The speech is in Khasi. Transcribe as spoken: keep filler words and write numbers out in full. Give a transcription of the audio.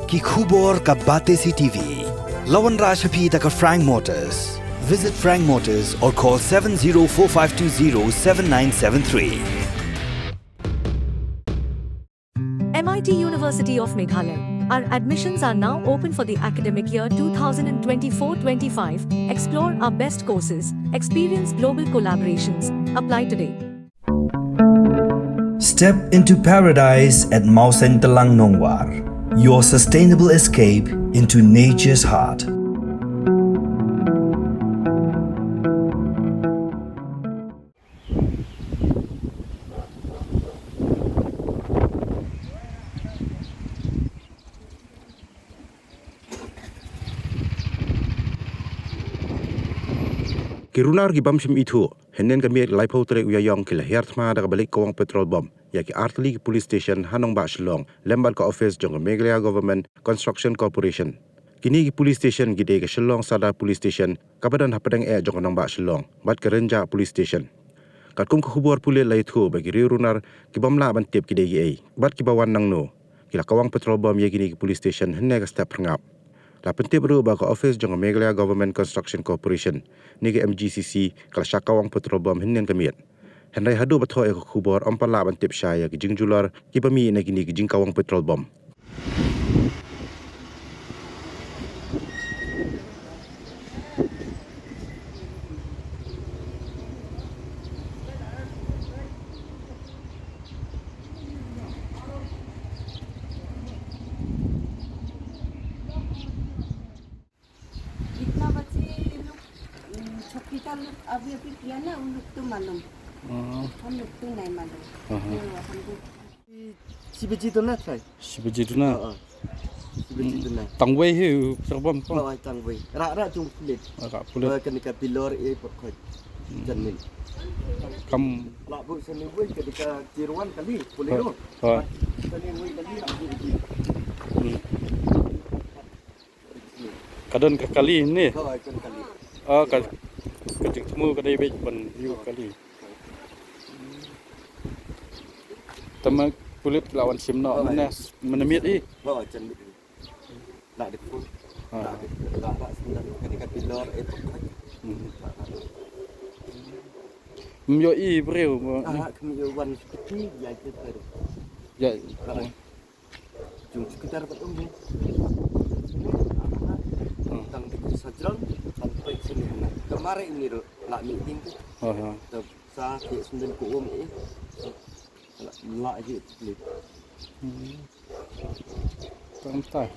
Ki khubor ka Batesi T V. La wanrah sha phi da ka Frank Motors. Visit Frank Motors or call seven zero four five two zero seven nine seven three. M I T University of Meghalaya. Our admissions are now open for the academic year two thousand twenty-four twenty-five. Explore our best courses, experience global collaborations. Apply today. Step into paradise at Mawsyntelang Nongwar, your sustainable escape into nature's heart. Ki runar ki bym shym ithuh, hynnin ka miet laiphew tarik u Ïaïong ki la hiar thma da kaba leit kawang petrol bomb ïa ki artylli ki police station ha nongbah Shillong lem bad ka office jong ka Meghalaya Government Construction Corporation. Kine ki police station ki dei ka Shillong Sadar Police Station kaba don hapdeng eh jong ka nongbah Shillong bad ka Rynjah Police Station. Katkum ka khubor pulit la ïathuh ba ki riew runar ki bym lah ban tip ki dei kiei bad kiba wan nangno, ki la kawang petrol bomb ïa kine ki police station hynne ka step phyrngap. La pyntip ruh ba ka office jong ka Meghalaya Government Construction Corporation ne ka M G C C ka la shah kawang petrol bomb hynnin ka miet. Hynrei haduh ba thoh ïa ka khubor ym pat lah ban tip shai ïa ki jingjulor kiba mih na kine ki jingkawang petrol bomb. कितना बजे लोग, उम, चौकीदार लोग अभी अभी किया ना, उन लोग तो मालूम। हाँ। हम लोग तो नहीं मालूम। हाँ, हाँ। तो हम लोग छह बजे तो ना था। छह बजे तो ना? हाँ, हाँ। छह बजे तो ना। Tang wei hi, sarbam ko? हाँ, tang wei. Rak, rak jong pulit. Rak pulit. Rak kena ka pillar eh pokok. Hmm. Janin. Kam. Rak bu seni wei kena ka tiruan kali, pulit tu. Rak. Seni wei kali, rak bu. Hmm. Ka don ka kali ne? Oh, ka don kali. Ah, ka, ka jingthmu ka dei beit ban ïoh kali. Tang ma pulit la wan shim noh, oh, mynne, mynne miet i. Oh, jan miet i. La dei pun. Ah. La dei, la, la, sendal, ka dei ka pillar, eh, pokok. Hmm. Ym ïoh i briew, ah, ym ïoh wan security, ïa, kita. Ïa. Ah. Jong sekitar pat um. Hmm. Tang dei sa jrong, tang peit sini na. Kemare ini ro, la meeting tu. Aha. Tang sa ke sendin ko um eh. La, la je tu. Hmm. Tang tai.